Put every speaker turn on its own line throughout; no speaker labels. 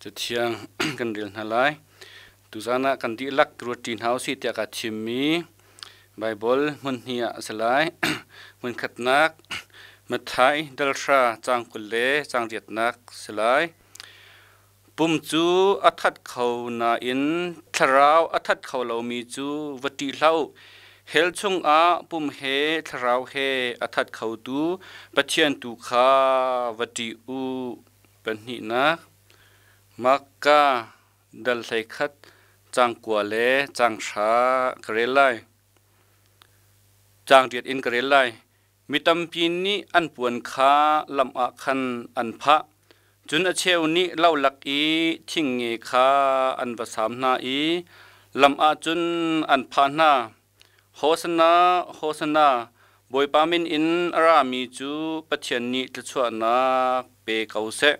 Cathiang kan rel hna lai. Tuzan ah kan dihlak ruat ṭi hna usih tiah kaa thimmi Baibal hmun hnih ah a si lai. Hmunkhatnak Matthai dal hra caang 20 le caang riatnak si lai. Pum cu a that kho nain thlarau a that kho lomi cu va ṭih hlah u. Hell chungah pum he thlarau he a that khotu Pathian tu kha va ṭih u. Pahnihnak, Mahka dal 11 caang 9 le caang 10 ka rel lai. Caang riat in ka rel lai. Mi tampi nih an puan kha lam ah khan an phah. Cun a cheu nih lo lak i thingnge kha an va saam hna i lam ah cun an phah hna. Hosanna, Hosanna, Bawipa min in a rami cu Pathian nih thluachuahnak pe ko seh.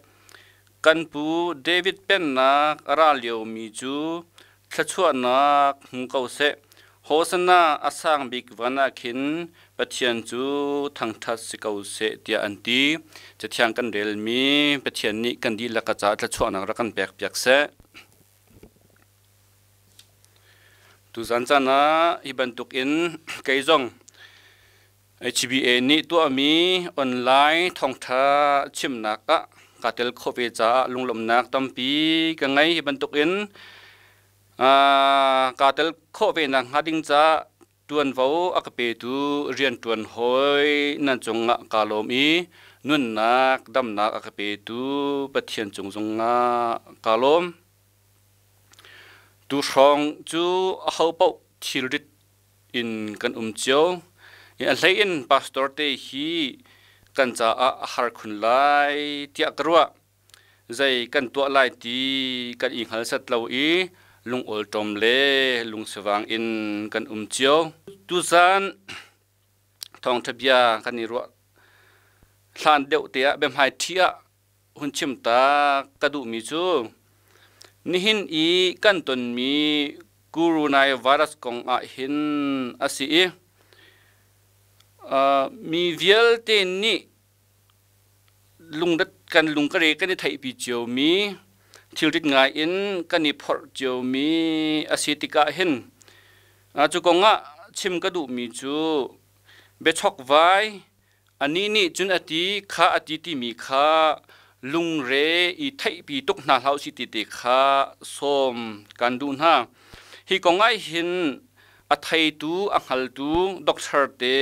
Kan pu David pennak a ra liomi cu thluachuahnak hmu ko seh. Hosanna a sang bik van ah khin Pathian cu thangṭhat si ko seh tiah an ti. Cathiang kan relmi Pathian nih kan dihlak a caah thluachuahnak rak kan pekpiak seh. Tuzan caan ah hi bantukin kei zong HBA nih tuahmi online thawngṭha chimnak ah kaa tel khawh ve caah lunglawmhnak tampi ka ngei. Hi bantukin kaa tel khawh ve nakhnga ding caah ṭuanvo a ka petu rianṭuan hawi nan cungah kaa lawm i nunnak damnak a ka petu Pathian cung zongah kaa lawm. Tu hrawng cu ahopaoh thilrit in kan um cio. A hlei in pastor te hi kan caah a har khun lai tiah ka ruah. Zei kan tuah lai ti kan i hngal set lo i lungawlṭawm le lungsivang in kan um cio. Tuzan thawngṭha bia kan i ruah hlan deuh te ah biahmaiṭhi ah hun chim ta ka duhmi cu nihin i kan tonmi coronavirus kong ah hin a si i mi vialte nih lungrat kan lungkare kan i theihpi ciomi thilrit ngai in kan i phorh ciomi a si tikah hin cu kong ah chim ka duhmi cu biachokvai Anih nih cun a ti kha a ti timi kha lungre i theihpi tuk hna hlah usih ti te kha sawm kan duh hna. Hi kong ah hin a theitu, a hngaltu doctor te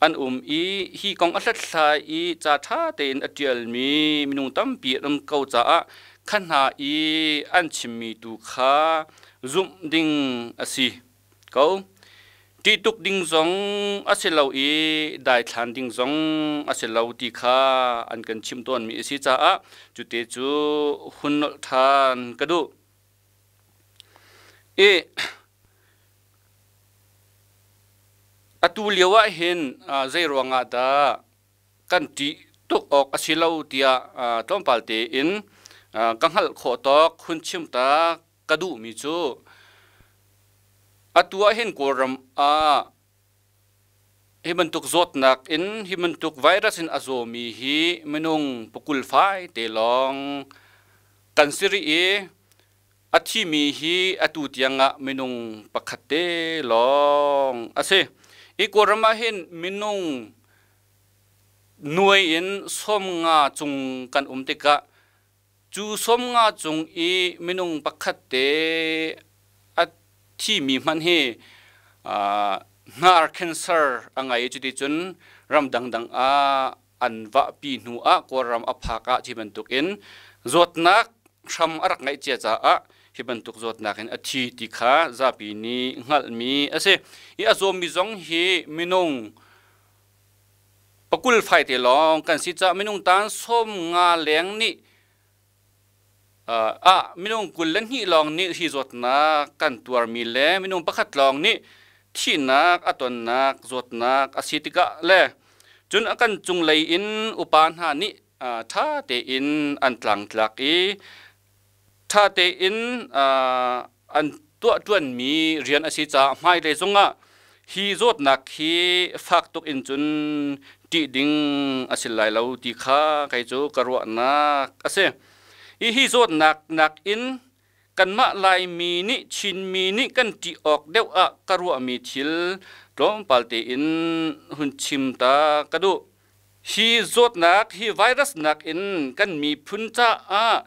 an um i hi kong a hlathlai i ca ṭha tein a ṭialmi minung tampi an um ko caah kha hna i an chimmi tu kha zumh ding a si ko. Ṭih tuk ding zong a si lo i daithlan ding zong a si lo ti kha an kan chimh tawnmi a si caah cute cu hun nolh ṭhan ka duh. I atu lio ah hin zei ruangah dah kan ṭih tuk awk a si lo tiah tlawmpal tein ka hngalh khawh tawk hun chim ta ka duhmi cu atu ah hin Kawlram ah hi bantuk zawtnak in hi bantuk virus in a zawmi hi minung pakul fai te lawng kan si rih i a thimi hi atu tiang ah minung pakhat te lawng a si. I Kawlram ah hin minung nuai in 50 cung kan um tikah Cu 50 cung i minung pakhat te a thimi hmanh hi hnar cancer a ngei. Cuticun ram dangdang ah an vahpi hnu ah Kawlram a phak ah hi bantukin zawtnak hram a rak ngeih cia caah hi bantuk zawtnak in a thi ti kha zapi nih hngalhmi a si. I a zawmi zong hi minung Pakul faite lawng kan si caah minung tan 50 leng nih ah minung 22 lawng nih hi zawtnak kan tuarmi le minung pakhat lawng nih thihnak a tonnak zawtnak a si tikah le cun a kan cunglei in upa hna nih ṭha tein an tlangtlak i ṭha tein an tuahṭuanmi rian a si caah hmailei zongah hi zawtnak hi fak tuk in cun ṭih ding a si lai lo ti kha kei cu ka ruahnak a si. I hi zawtnak nakin kanmah Laimi nih Chinmi nih kan ṭih awk deuh ah ka ruahmi thil tlawmpal tein hun chim ta ka duh. Hi zawtnak, hi virus nakin kan miphun caah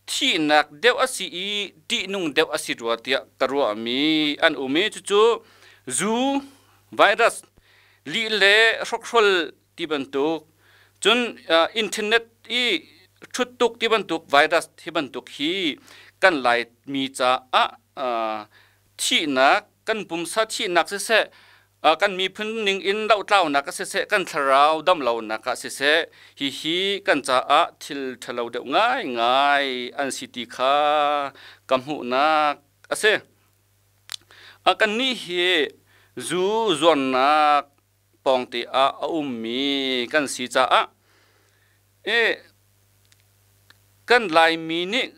thihnak deuh a si i ṭihnung deuh a si rua tiah ka ruahmi an um i cucu zu, virus, lih le hrokhrol ti bantuk cun internet i ṭhut tuk ti bantuk virus hi bantuk hi kan Laimi caah thihnak kan pumsa thihnak siseh kan miphun ning in lohtlaunak ah siseh kan thlarau damlonak ah siseh hihi kan caah thil ṭhalo deuh ngaingai an si ti kha ka hmuhnak a si. Kannih hi zu zuarnak pawngte ah a ummi kan si caah kan Laimi nih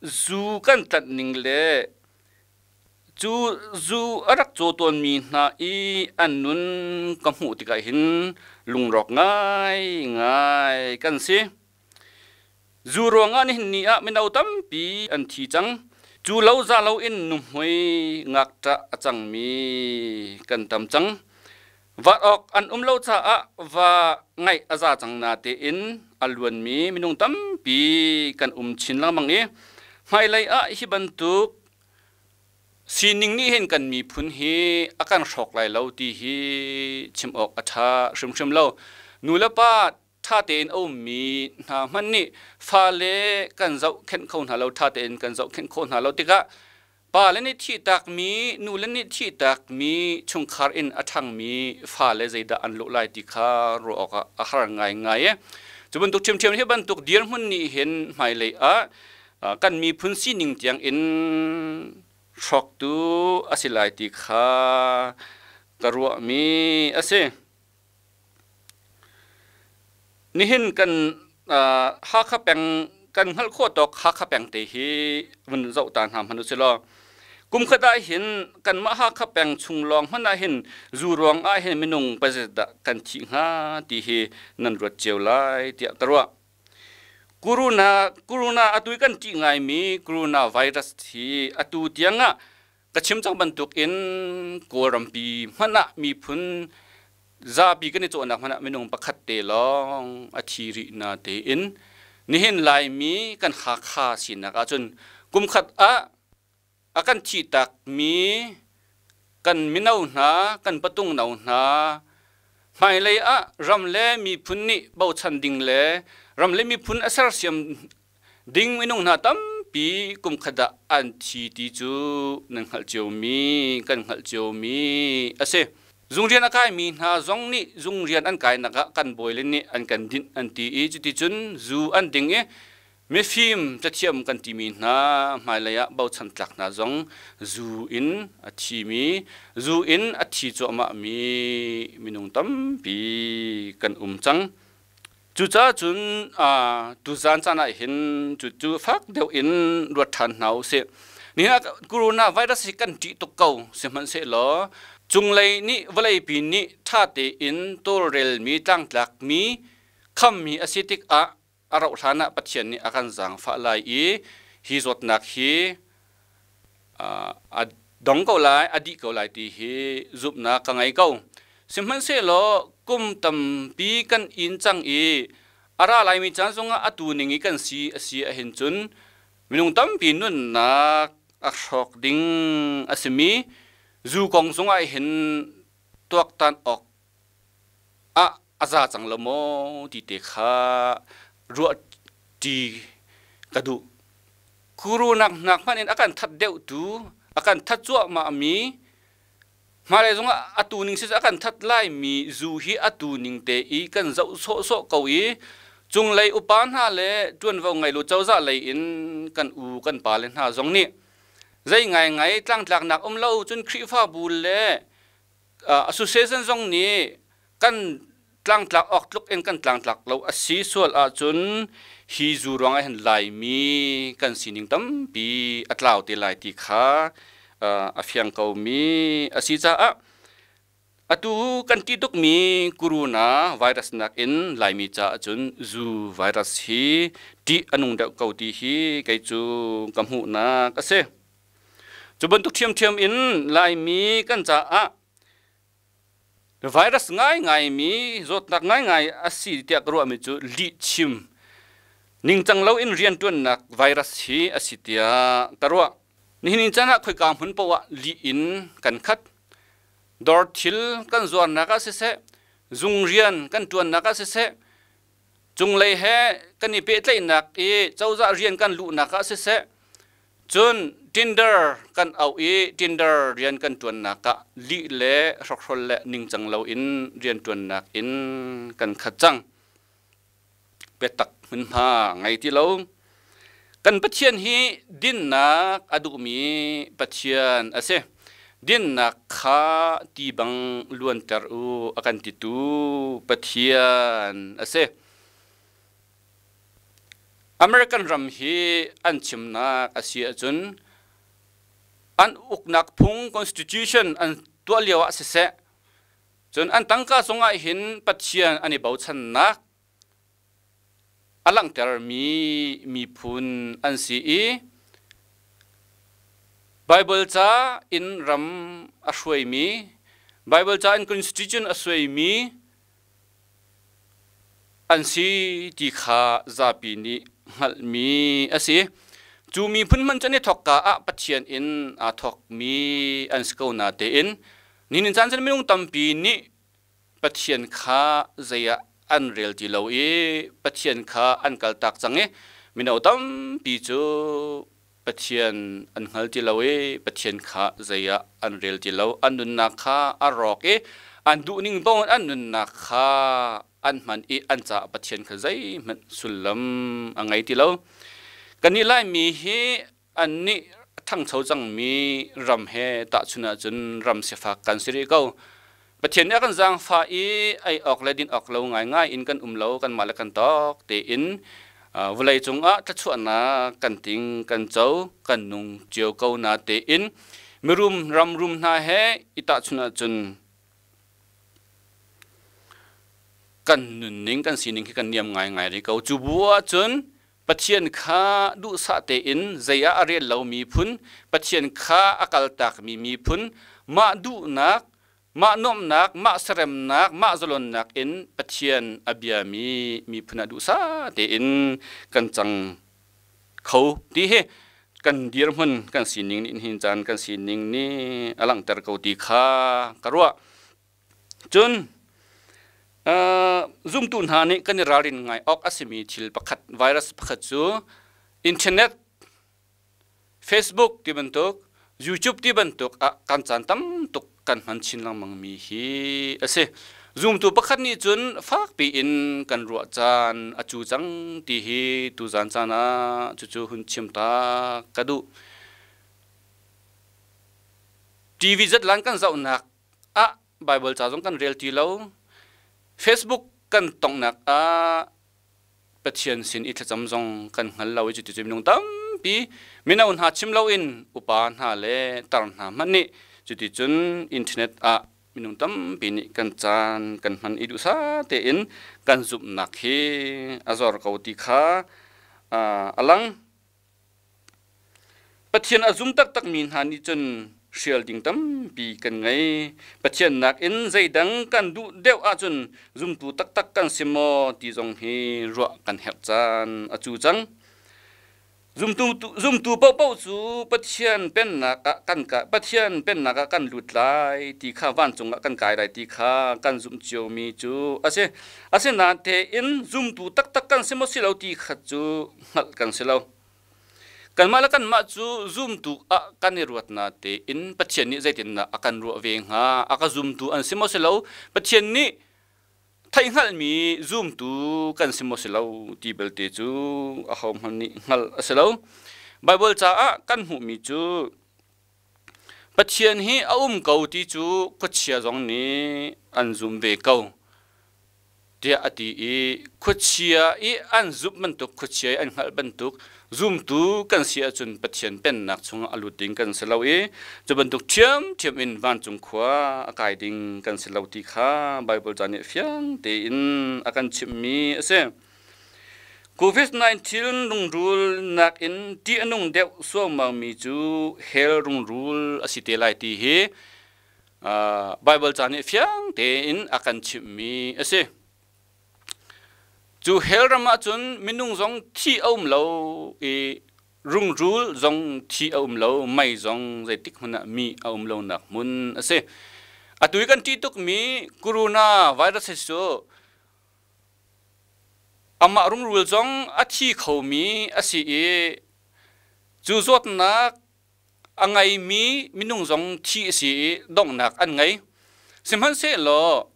zu kan tlanh ning le cu zu a rak caw tawnmi hna i an nun ka hmuh tikah hin lungrawk ngaingai kan si. Zu ruangah nihin ni ah mino tampi an thi cang. Cu lo za loin nuhmei ngakṭah a cangmi kan tam cang. Vat awk an um lo caah va ngaih a za cang natein a luanmi minung tampi kan um chin lengmang i hmailei ah hi bantuk sining nih hin kan miphun hi a kan hrawk lai lo ti hi chim awk a ṭha hrimhrim lo. Nu le pa ṭha tein a ummi hna hmanh nih fale kan zohkhenh kho hna lo, ṭha tein kan zohkhenh khawh hna lo tikah pale nih thihtakmi, nule nih thihtakmi chungkhar in a ṭhangmi fale zeidah an lawh lai ti kha ruah awkah a har ngaingai. Cu bantuk ṭhiamṭhiam hi bantuk dirhmun nih hin hmailei ah kan miphun sining tiang in hrawktu a si lai ti kha ka ruahmi a si. Nihin kan Hakha peng kan hngalh khawh tawk Hakha peng te hi vun zoh ta hna hmanh usih law kum khat ah hin kanmah Hakha peng chung lawng hmanh ah hin zu ruang ah hin minung pazet dah kan thih hnga ti hi nan ruat cio lai tiah ka ruah. Corona corona atu i kan ṭih ngaimi corona virus hi atu tiang ah Ka chim cang bantukin Kawlrampi hmanh ah miphun zapi kan i cawhnak hmanh ah minung pakhat te lawng a thi rih na tein nihin Laimi kan Hakha sinak ahcun kumkhat ah a kan thihtakmi kan mino hna, kan patung no hna hmailei ah ram le miphun nih bochan ding le ram le miphun a sersiam Ding minung hna tampi kumkhat ah an thi ti cu nan hngalh ciomi, kan hngalh ciomi a si. Zung rian a kaimi hna zong nih zung rian an kainak ah kan bawile nih an kan dinh an ti i cuticun zu an ding i mifim cathiam kan timi hna hmailei ah bochan tlak hna zong zu in a thimi, zu in a thi cuahmahmi minung tampi kan um cang. Cucaah cun tuzaan caan ah hin cucu fak deuh in ruat ṭhan hna u sih. Nihin ah coronavirus hi kan ṭih tuk ko. Sihmanhsehlaw cunglei nih vawleipi nih ṭha tein tawlrelmi tlangtlakmi khammi a si tikah a rauh hlan ah Pathian nih a kan zaangfah lai i hi zawtnak hi a dong ko lai, a dih ko lai ti hi zumhnak ka ngei ko. Sihmanhsehlaw kum tampi kan in cang i a ra laimi caan zongah atu ning i kan si a si ahhin cun minung tampi nunnak a hrawk ding a simi zu kong zongah hin tuaktan awk ah a za cang lo maw ti te kha ruah ṭi ka duh. Kuru nak hnak hmanh in a kan that deuhtu, a kan that cuahmahmi, hmailei zongah atu ning siseh a kan that laimi zu hi atu ning te i kan zoh sawhsawh ko i cunglei upa hna le ṭuanvo ngeilu cozah lei in kan u kan pale hna zong nih zei ngaingai tlangtlaknak um lo cun Khrihfabu le association zong nih kan tlangtlak awk tluk in kan tlangtlak lo a si sual ahcun hi zu ruangah hin Laimi kan sining tampi a tlau te lai ti kha a fiang komi a si caah Atu kan ṭih tukmi corona virus nakin Laimi caah cun zu virus hi ṭih a nung deuh ko ti hi kei cu ka hmuhnak a si. Cu bantuk ṭhiamṭhiam in Laimi kan caah virus ngaingaimi zawtnak ngaingai a si tiah ka ruahmi cu lihchim ningcang loin rianṭuannak virus hi a si tiah ka ruah. Nihin caan ah khoika hmun paoh ah lih in kan khat. Dawr thil kan zuarnak ah siseh, zung rian kan ṭuannak ah siseh, cunglei he kan i pehtlaihnak i cozah rian kan luhnak ah siseh, cun Tinder kan auh i Tinder rian kan ṭuannak ah lih le hrokhrol le ningcang loin rianṭuannak in kan khat cang. Biatak hmunhma ngei ti lo. Kan Pathian hi dinnak a duhmi Pathian a si. Dinnak kha ti bang luanter u a kan titu Pathian a si. American ram hi an chimnak a si ahcun an uknak phung constitution an tuah lio ah siseh cun an tangka cungah hin Pathian an i bochannak a langhtermi miphun an si i Baibal ca in ram a hruaimi, Baibal ca in constitution a suaimi an si ti kha zapi nih hngalhmi a si. Cu miphun hmanh cu an i thawkka ah Pathian in aa thawkmi an si ko natein nihin caan cun minung tampi nih Pathian kha zei ah an rel ti lo i Pathian kha an kaltak cang i mino tampi cu Pathian an hngal ti lo i Pathian kha zei ah an rel ti lo. An nunnak kha a rawk i an duhning paoh in an nunnak kha an hman i an caah Pathian kha zeihmanh sullam a ngei ti lo. Kannih Laimi hi annih a ṭhangcho cangmi ram he tahchunh ahcun ram sifak kan si rih ko. Pathian nih a kan zaangfah i ei awk le din awk lo ngaingai in kan um lo, kanmah le kan tawk tein vawlei cungah thluachuahnak kan ting, kan co, kan nung cio ko na tein mirum ram rum hna he i tahchunh ahcun kan nunning kan sining hi kan niam ngaingai rih ko. Cu bu ahcun Pathian kha duhsah tein zei ah a rel lomi phun, Pathian kha a kaltakmi miphun, mah duhnak, mah nuamhnak, mah seremnak, mah zalonnak in Pathian a biami miphun ah duhsah tein kan cang kho ti hi kan dirhmun kan sining nih hin caan kan sining nih a langhter ko ti kha ka ruah. Cun zumtu hna nih kan i ralrin ngai awk a simi thil pakhat virus pakhat cu internet, Facebook ti bantuk, YouTube ti bantuk ah kan caan tam tuk kan hman chin lengmangmi hi a si. Zumtu pakhat nih cun fakpi in kan ruah caan a cu cang ti hi tuzan caan ah cucu hun chim ta ka duh. TV zatlan kan zohnak ah Bible ca zong kan rel ti lo. Facebook kan tonghnak ah Pathian sin i thlacam zong kan hngal lo i cuticun minung tampi mino hna chim loin upa hna le tar hna hmanh nih cuticun internet ah minung tampi nih kan caan kan hman i duhsah tein kan zumhnak hi a zor ko ti kha a lang. Pathian a zum taktakmi hna nih cun hrial ding tampi kan ngei. Pathian nakin zeidang kan duh deuh ahcun zumtu taktak kan si maw ti zong hi ruah kan herh caan a cu cang. Zumtu, zumtu paohpaoh cu Pathian pennak ah kan ka, Pathian pennak ah kan lut lai ti kha vancung ah kan kai lai ti kha kan zumh ciomi cu a si. Asinain tein zumtu taktak kan si maw si lo ti kha cu hngalh kan si lo. Kanmah le kanmah cu zumtu ah kan i ruat na tein Pathian nih zeitindah a kan ruah ve hnga? A ka zumtu an si maw si lo? Pathian nih theihhngalhmi zumtu kan si maw si lo ti belte cu ahohmanh nih hngalh a si lo. Baibal caah kan hmuhmi cu Pathian hi a um ko ti cu khuachia zong nih an zum ve ko. Tiah a ti i khuachia i an zumh bantuk, khuachia i an hngalh bantuk zumtu kan si ahcun Pathian pennak chungah a lut ding kan si lo i cu bantuk ṭhiamṭhiam in vancung khua a kai ding kan si lo ti kha Baibal ca nih fiang tein a kan chimhmi a si. COVID-19 rungrul nakin ṭih a nung deuh suaumangmi cu hell rungrul a si te lai ti hi Baibal ca nih fiang tein a kan chimhmi a si. Cu hell ram ahcun minung zong thi a um lo i rungrul zong thi a um lo, mei zong zeitik hmanh ah mi a um lonak hmun a si. Atu i kan ṭih tukmi corona virus hi cu amah rungrul zong a thi khomi a si i cu zawtnak a ngeimi minung zong thi a si i donghnak an ngei. Sihmanhsehlaw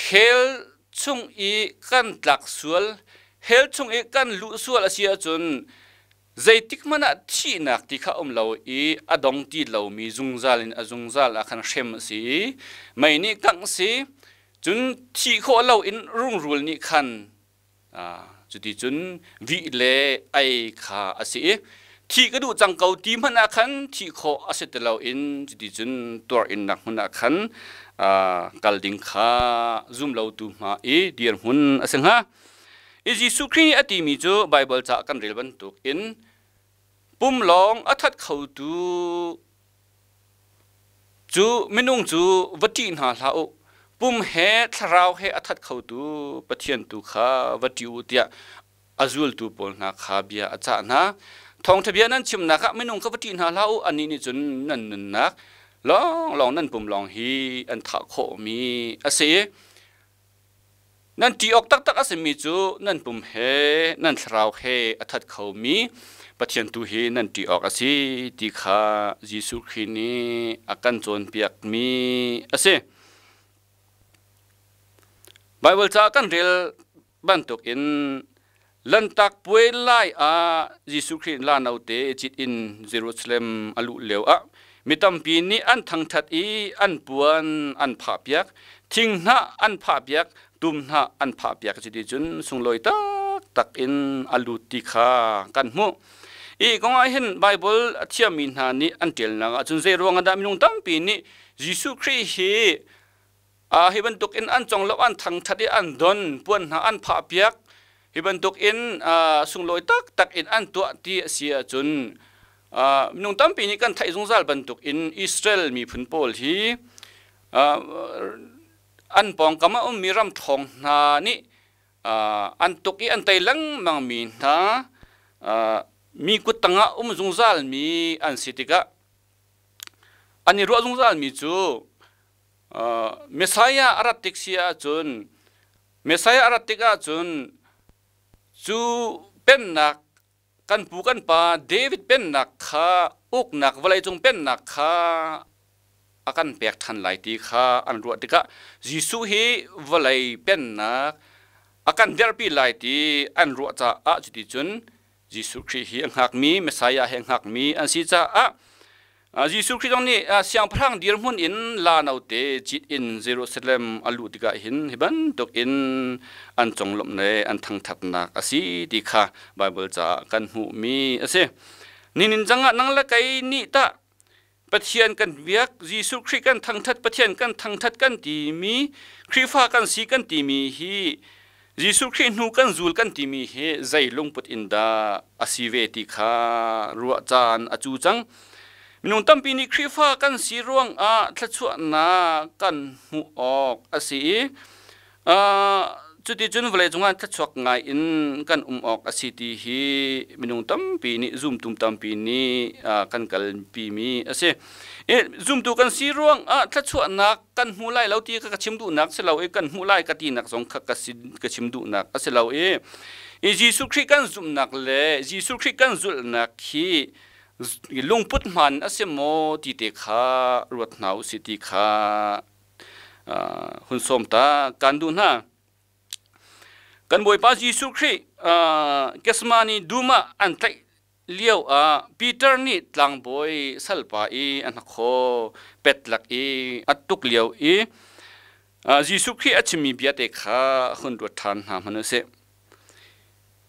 hell chung i kan tlak sual, hell chung i kan luh sual a si ahcun zeitik hmanh ah thihnak ti kha um lo i a dong ti lomi zungzal in a zungzal ah khan hrem a si i mei nih kangh si, cun thih khawh lo in rungrul nih khan Cuticun vih le ei kha a si i thih ka duh cang ko ti hmanh ah khan thih khawh a si ti loin cuticun tuar innak hmun ah khan kal ding kha zum lotu hma i dirhmun a si hnga. I Jesuh Khrih a timi cu Baibal ca kan rel bantukin pum lawng a that khotu Cu minung cu va ṭih hna hlah u, pum he thlarau he a that khotu Pathian tu kha va ṭih u tiah a zultu pawl hna kha bia a cah hna. Thawngṭha bia nan chimnak ah minung kha va ṭih hna hlah u, annih nih cun nan nunnak lawnglawng nan pum lawng hi an thah khawhmi a si. Nan ṭih awk taktak a simi cu nan pum he nan thlarau he a that khomi Pathian tu hi nan ṭih awk a si ti kha Jesuh Khrih nih a kan cawnpiakmi a si. Baibal ca kan rel bantukin Lanhtak Puai lai ah Jesuh Khrih la note cit in Jerusalem a luh lio ah mi tampi nih an thangṭhat i an puan an phahpiak, thinghnah an phahpiak, tumhnah an phahpiak cuti cun sunglawi taktak in a lut ti kha kan hmuh. Hi kong ah hin Baibal a thiammi hna nih an ṭialnak ahcun zei ruangah dah minung tampi nih Jesuh Khrih hi Hi bantuk in an conglo an thangthat i an don, puan hna an phahpiak. Hi bantuk in sunglawi taktak in an tuah ti a si ahcun minung tampi nih kan theih zungzal bantuk in Israel miphun pawl hi an pawngkam a ummi ram ṭhawng hna nih an tuk i an tei lengmangmi hna mi kut tangah um zungzalmi an si tikah an i ruah zungzalmi cu Messiah a rat tik si ahcun Messiah a rat tik ahcun cu pennak kan pu kan pa David pennak kha uknak vawleicung pennak kha a kan pek ṭhan lai ti kha an ruah tikah Jesuh hi vawlei pennak a kan derpi lai ti an ruah caah cuticun Jesuh Khrih hi a hngakmi Messiah he hngakmi an si caah Jesuh Khrih zong nih siangpahrang dirhmun in la note cit in Jerusalem a luh tikah hin hi bantuk in an conglawmh le an thangthatnak a si ti kha Baibal caah kan hmuhmi a si. Ninin cangah nang le kei nih tah Pathian kan biak, Jesuh Khrih kan thangthat, Pathian kan thangthat kan timi, Khrihfa kan si kan timi hi Jesuh Khrih hnu kan zul kan timi hi zei lungput in dah a si ve ti kha ruah caan a cu cang. Minung tampi nih Khrihfa kan si ruangah thluachuahnak kan hmuh awk a si i Cuticun vawleicung ah thluachuak ngai in kan um awk a si ti hi minung tampi nih zumtu tampi nih kan kalpimi a si. Zumtu kan si ruangah thluachuahnak kan hmu lai lo ti ka chim duhnak si lo i kan hmuh lai ka tinak zong kha ka chim duhnak a si lo i Jesuh Khrih kan zumhnak le Jesuh Khrih kan zulhnak hi lungput hmaan a si maw ti te kha ruat hna usih ti kha hun sawm ta kan duh hna. Kan Bawipa Jesuh Khrih Gethsemane dum ah an tlaih lio ah Peter nih tlangbawi salpa i a hnakhaw petlak i a tuk lio i Jesuh Khrih a chimmi bia te kha hun ruat ṭhan hna hmanh usih.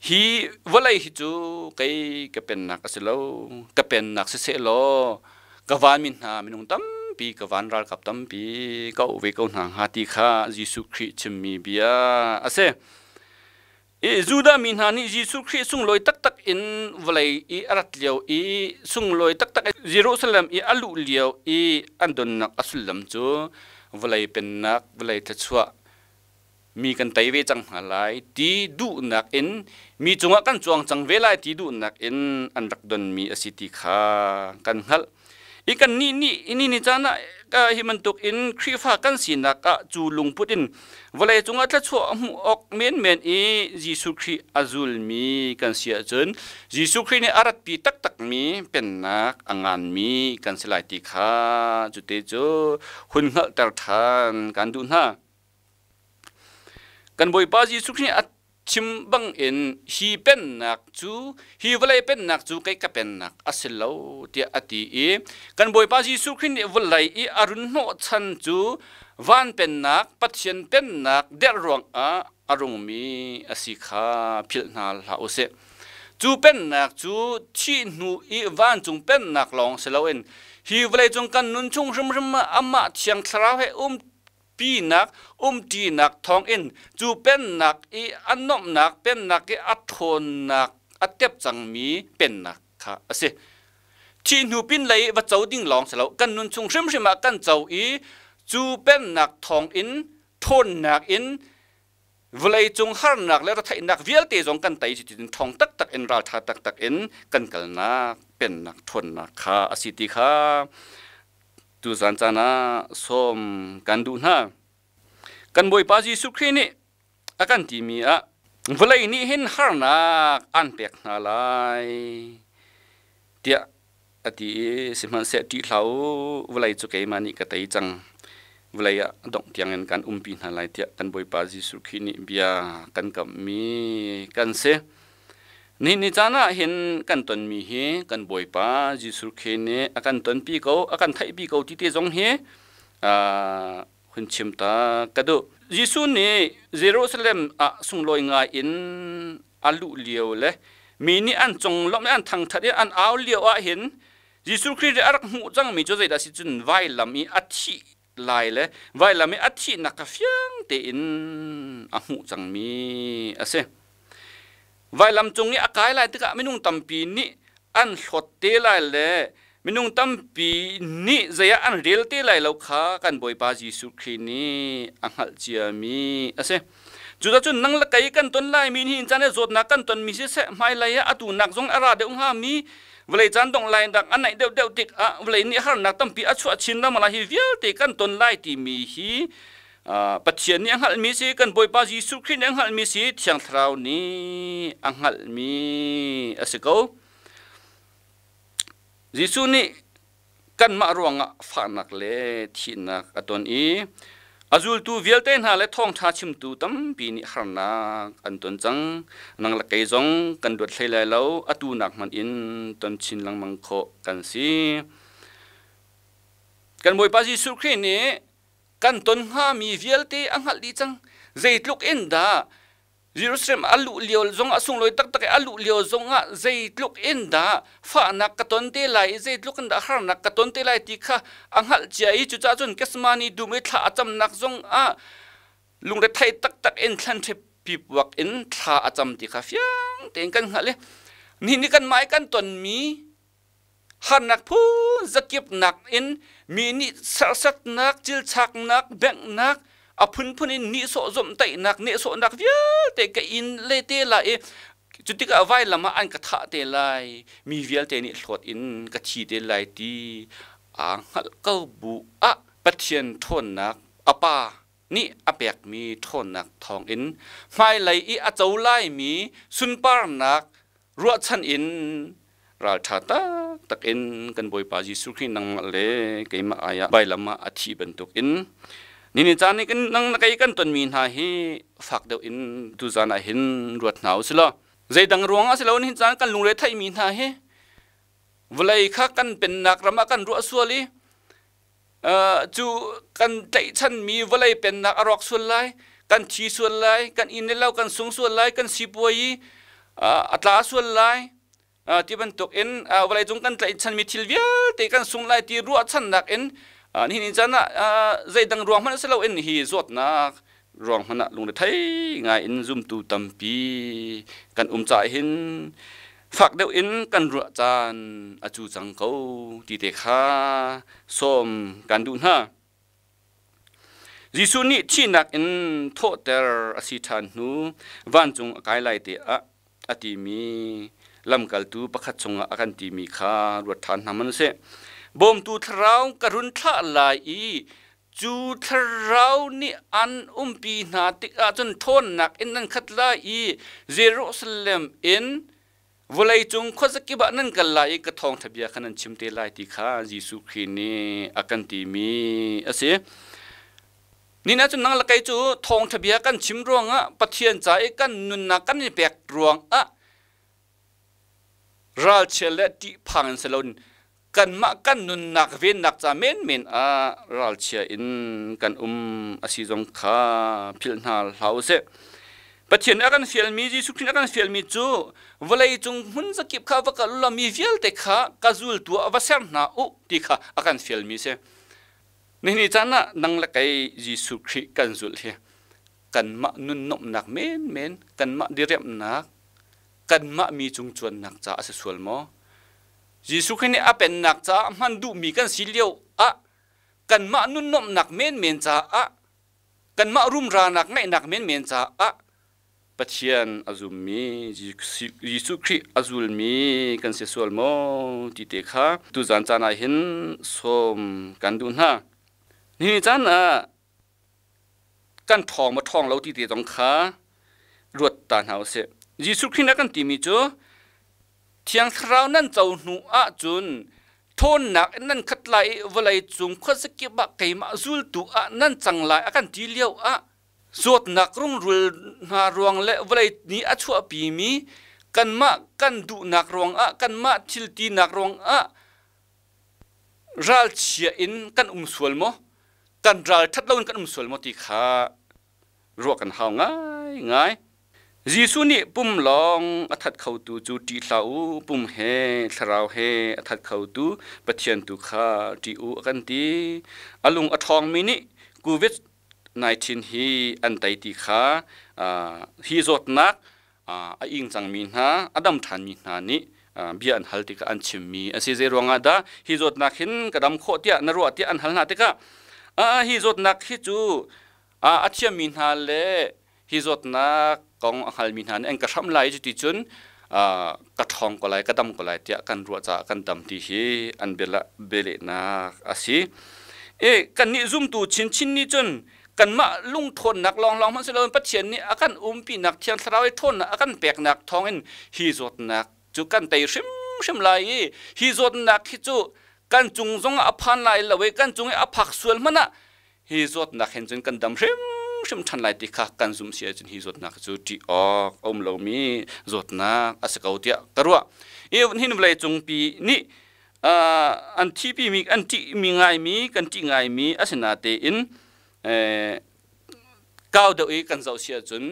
Hi vawlei hi cu kei ka pennak a si lo. Ka pennak siseh law ka vanmi hna minung tampi, ka van ralkap tampi ka auh ve ko hna hnga ti kha Jesuh Khrih chimmi bia a si. I Judah mi hna nih Jesuh Khrih sunglawi taktak in vawlei i a rat lio i sunglawi taktak in Jerusalem i a luh lio i an donnak a sullam cu vawlei pennak, vawlei thluachuah mi kan tei ve cang hna lai ti duhnak in mi cungah kan cuang cang ve lai ti duhnak in an rak donmi a si ti kha kan hngalh. I kannih nih ini ni caan ah hi bantuk in Khrihfa kan sinak ah cu lungput in vawlei cungah thluachuah a hmuh awk menmen i Jesuh Khrih a zulmi kan si ahcun Jesuh Khrih nih a ratpi taktakmi pennak a nganmi kan si lai ti kha cute cu hun hngalhter ṭhan kan duh hna. Kan Bawipa Jesuh Khrih nih a chim bangin hi pennak cu hi vawlei pennak cu kei ka pennak a si lo tiah a ti i kan Bawipa Jesuh Khrih nih vawlei i a run hnawhchan cu van pennak Pathian pennak derh ruangah a rungmi a si kha philh hna hlah usih. Cu pennak cu thih hnu i vancung pennak lawng si loin hi vawleicung kan nun chung hrimhrim ah amah Thiang Thlarau he um pinak umṭinak thawngin cu pennak i a nuamhnak pennak i a ṭhawnnak a tep cangmi pennak kha a si. Thih hnu pinlei va co ding lawng si lo, kan nun chung hrimhrim ah kan co i cu pennak thawngin ṭhawnnak in vawleicung harnak le retheihnak vialte zong kan tei cutin ṭhawng taktak in ralṭha taktak in kan kalnak pennak ṭhawnnak kha a si ti kha Tuzan caan ah sawm kan duh hna. Kan Bawipa Jesuh Khrih nih a kan timi ah vawlei nih hin harnak an pek hna lai tiah a ti i sihmanhseh ṭih hlah u, vawlei cu keimah nih ka tei cang. Vawlei ah dongh tiangin kan umpi hna lai tiah kan Bawipa Jesuh Khrih nih bia kan kamhmi kan si. Nihin ni caan ah hin kan tonmi hi kan Bawipa Jesuh Khrih nih a kan tonpi ko, a kan theihpi ko ti te zong hi hun chim ta ka duh. Jesuh nih Jerusalem ah sunglawi ngai in a luh lio le mi nih an conglawmh le an thangṭhat i an au lio ah hin Jesuh Khrih nih a rak hmuh cangmi cu zeidah si cun vailam i a thih lai le vailam i a thihnak kha fiang tein a hmuh cangmi a si. Vailam cung i a kai lai tikah minung tampi nih an hlawt te lai le minung tampi nih zei ah an rel te lai lo kha kan Bawipa Jesuh Khrih nih a hngalh ciami a si. Cuticun nang le kei kan ton laimi nihin caan i zawtnak kan tonmi siseh hmailei ah atu nak zong a ra deuh hngami vawlei caan dongh lai nak a naih deuhdeuh tikah vawlei nih harnak tampi a chuah chin lengmang lai hi vialte kan ton lai timi hi Pathian nih a hngalhmi si, kan Bawipa Jesuh Khrih nih a hngalhmi si, Thiang Thlarau nih a hngalhmi a si ko. Jesuh nih kanmah ruangah fahnak le thihnak a ton i a zultu vialte hna le thawngṭha chimtu tampi nih harnak an ton cang. Nang le kei zong kan luat hlei lai lo, atu nak hmanh in ton chin lengmang khawh kan si. Kan Bawipa Jesuh Khrih nih kan ton hngami vialte a hngalh dih cang. Zeitluk in dah Jerusalem a luh lio zong a sunglawi taktak i a luh lio zong ah zeitluk in dah fahnak ka ton te lai i zeitluk in dah harnak ka ton te lai ti kha a hngalh cia i cucaah cun Gethsemane dum i thla a camnak zong ah lungrethei taktak in thlanṭhep pipuak in thla a cam ti kha fiang tein kan hngalh i nihin ni kanmah i kan tonmi harnak phun zakipnak in mi nih serhsatnak, cilchaknak, benghnak, a phunphun in nihsawh zomhtaihnak, nehsawhnak vialte ka in le te lai i cutikah vailam ah an ka thah te lai, mi vialte nih hlawt in ka thi te lai ti aa hngalh ko bu ah Pathian ṭhawnnak a Pa nih a pekmi ṭhawnnak thawngin hmailei i a co laimi sunparnak ruahchan in ralṭha taktak in kan Bawipa Jesuh Khrih nangmah le keimah ai ah vailam ah a thih bantukin nini caan i nang na kei kan tonmi hna hi fak deuh in tuzan ah hin ruat hna u sih law zeidang ruang ah si lo nihin caan kan lungre theihmi hna hi vawlei kha kan pennak ram ah kan ruah sual i. Cu kan tlaihchanmi vawlei pennak a rawk sual lai, kan thi sual lai, kan inn le lo kan sung sual lai, kan sipuai a tla sual lai ti bantuk in vawlei cung kan tlaihchanmi thil vialte kan sung lai ti ruahchannak in nihin in caan ah zeidang ruang hmanh si loin hi zawtnak ruang hmanh ah lungrethei ngai in zumtu tampi kan um caah hin fak deuh in kan ruah caan a cu cang ko ti te kha sawm kan duh hna. Jesuh nih thihnak in thawhter a si ṭhan hnu vancung a kai lai te ah a timi lamkaltu pakhat chungah a kan timi kha ruat ṭhan hna hmanh seh. Bawmtu thlarau ka run thlah lai i cu thlarau nih an umpi hna tikah cun ṭhawnnak in nan khat lai i Jerusalem in vawleicung khuazakip ah nan kal lai i ka thawngṭha bia kha nan chim te lai ti kha Jesuh Khrih nih a kan timi a si. Ni na cun nang le kei cu thawngṭha bia kan chim ruangah Pathian ca i kan nunnak kan i pek ruangah ralchia le ṭihphang in si loin kanmah kan nunnak vennak ca menmen ah ralchia in kan um a si zong kha philh hna hlah u sih. Pathian a kan fialmi Jesuh Khrih a kan fialmi cu vawlei cung hmun zakip kha va kal ulaw mi vialte kha ka zultu ah va ser hna u ti kha a kan fialmi si. Nihin caan ah nang le kei Jesuh Khrih kan zulh hi kanmah nun nuamhnak menmen, kanmah diriamhnak, kanmah mi cung cuannak ca a si sual maw? Jesuh Khrih nih a pennak caah hman duhmi kan si lio ah kanmah nunnuamhnak menmen caah kanmah rumranak ngeihnak menmen caah Pathian a zummi Jesuh Khrih a zulmi kan si sual maw ti te kha tuzan caan ah hin sawm kan duh hna. Nihin caan ah kan ṭhawng maw ṭhawng lo ti te zong kha ruat ta hna usih. Jesuh Khrih nih a kan timi cu Thiang Thlarau nan co hnu ahcun ṭhawnnak in nan khat lai i vawlei cung khuazakip ah keimah zultu ah nan cang lai a kan ti lio ah zawtnak rungrul hna ruang le vawlei nih a chuahpimi kanmah kan duhnak ruangah kanmah thil tinak ruangah ralchia in kan um sual maw kan ral ṭhat loin kan um sual maw ti kha ruah kan hau ngaingai. Jesuh nih pum lawng a that khotu cu ṭih hlah u, pum he thlarau he a that khotu Pathian tu kha ṭih u a kan ti. A lung a ṭhawngmi nih COVID-19 hi an tei ti kha hi zawtnak a ing cangmi hna, a dam ṭhanmi hna nih bia an hal tikah an chimmi a si. Zei ruangah dah hi zawtnak hin ka dam khawh tiah na ruah tiah an hal hna tikah hi zawtnak hi cu a thiammi hna le hi zawtnak kong a hngalmi hna nih an ka hramh lai cuti cun ka ṭhawng ko lai ka dam ko lai tiah kan ruah caah kan dam ti hi an bialehnak a si. E kannih zumtu chinchin nih cun kanmah lungthawnnak lawnglawng hmanh si loin Pathian nih a kan umpinak Thiang Thlarau i ṭhawnnak a kan peknak thawngin hi zawtnak cu kan tei hrimhrim lai i hi zawtnak hi cu kan cung zongah a phan lai lo i kan cung i a phak sual hmanh ah hi zawtnak hin cun kan dam hrimhrim ṭhan lai ti kha kan zumh si ahcun hi zawtnak cu ṭih awk a um lomi zawtnak a si ko tiah ka ruah. I hin vawlei cungpi nih an thihpimi an ṭihmi ngaimi kan ṭih ngaimi a si natein kau deuh i kan zoh si ahcun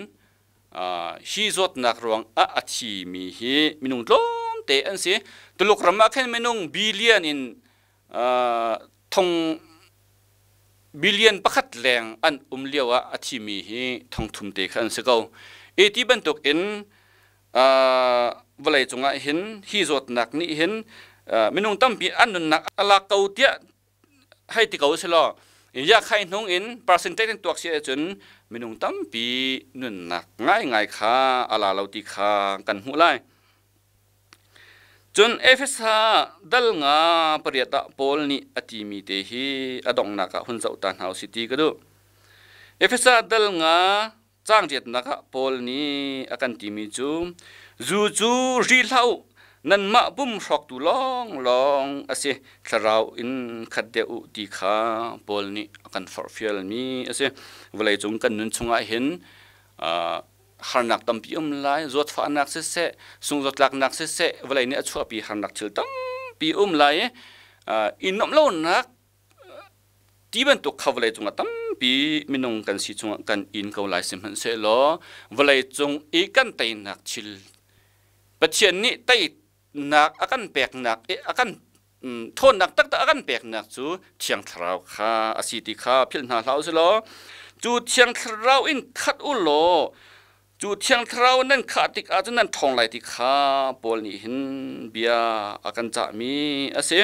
hi zawtnak ruang ah a thimi hi minung tlawmte an si. Tuluk ram ah khin minung billion in thong billion pakhat leng an um lio ah a thimi hi thong thum te kha an si ko. E ti bantuk in vawlei cungah hin hi zawtnak nih hin minung tampi an nunnak a lak ko tiah hei ti ko selaw ya khai hnung in percentage in tuak si ahcun minung tampi nunnak ngaingai kha a la lo ti kha kan hmuh lai. Cun Efesa dal nga pariat ah Paul nih a timi te hi a donghnak ah hun zoh ta hna usih ti ka duh. Efesa dal nga caang riatnak ah Paul nih a kan timi cu zu cu ri hlah u, nanmah pum hrawktu lawnglawng a si, thlarau in khat deuh u ti kha Paul nih a kan forhfialmi a si. Vawleicung kan nun chungah hin harnak tampi um lai, zawtfahnak siseh, sungzawtlaknak siseh, vawlei nih a chuahpi harnak thil tampi um lai i i nuamh lonak Ti bantuk kha vawlei cungah tampi minung kan si chungah kan in ko lai. Sihmanhsehlaw vawlei cung i kan teinak thil, Pathian nih teinak a kan peknak i a kan ṭhawnnak taktak a kan peknak cu Thiang Thlarau kha a si ti kha philh hna hlah usih law, cu Thiang Thlarau in khat u law, cu Thiang Thlarau nan khah tikah cun nan ṭhawng lai ti kha Paul nih hin bia a kan cahmi a si.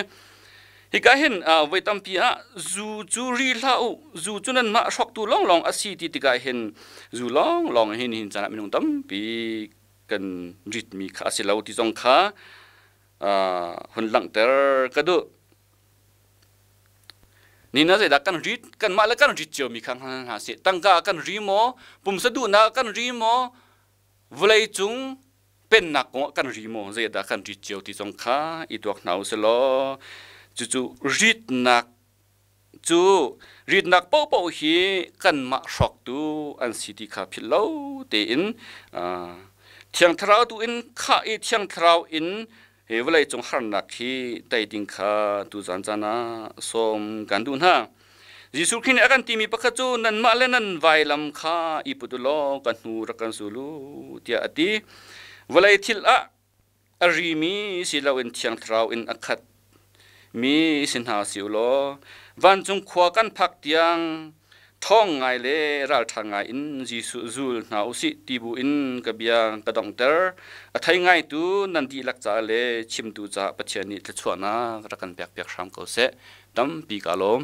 Hika hin voi tampi ah zu cu ri hlah u, zu cu nanmah hrawktu lawnglawng a si ti tikah hin zu lawnglawng hin hin caan ah minung tampi kan ritmi kha a si lo ti zong kha hun langhter ka duh. Nina zeidah kan rit, kanmah le kan rit ciomi kha hngal hna sih. Tangka kan ri maw, pumsa duhnak kan ri maw, vawlei cung pennak kong ah kan ri maw, zeidah kan rit cio ti zong kha i tuak hna u sih law, cucu ritnak cu ritnak paohpaoh hi kanmah hrawktu an si ti kha philh lo tein Thiang Thlarau tu in khah i Thiang Thlarau in hi vawleicung harnak hi tei ding kha tuzan caan ah sawm kan duh hna. Jesuh Khrih nih a kan timi pakhat cu nanmah le nan vailam kha i put u law ka hnu rak kan zul u tiah a ti. Vawlei thil ah a rimi si loin Thiang Thlarau in a khat mi si hna si u law vancung khua kan phak tiang ṭhawng ngai le ralṭha ngai in Jesuh zul hna u sih ti bu in ka bia ka donghter. A thei ngaitu nan dihlak caah le chimtu caah Pathian nih thluachuahnak rak kan pekpiak hram ko seh. Tampi ka lawm.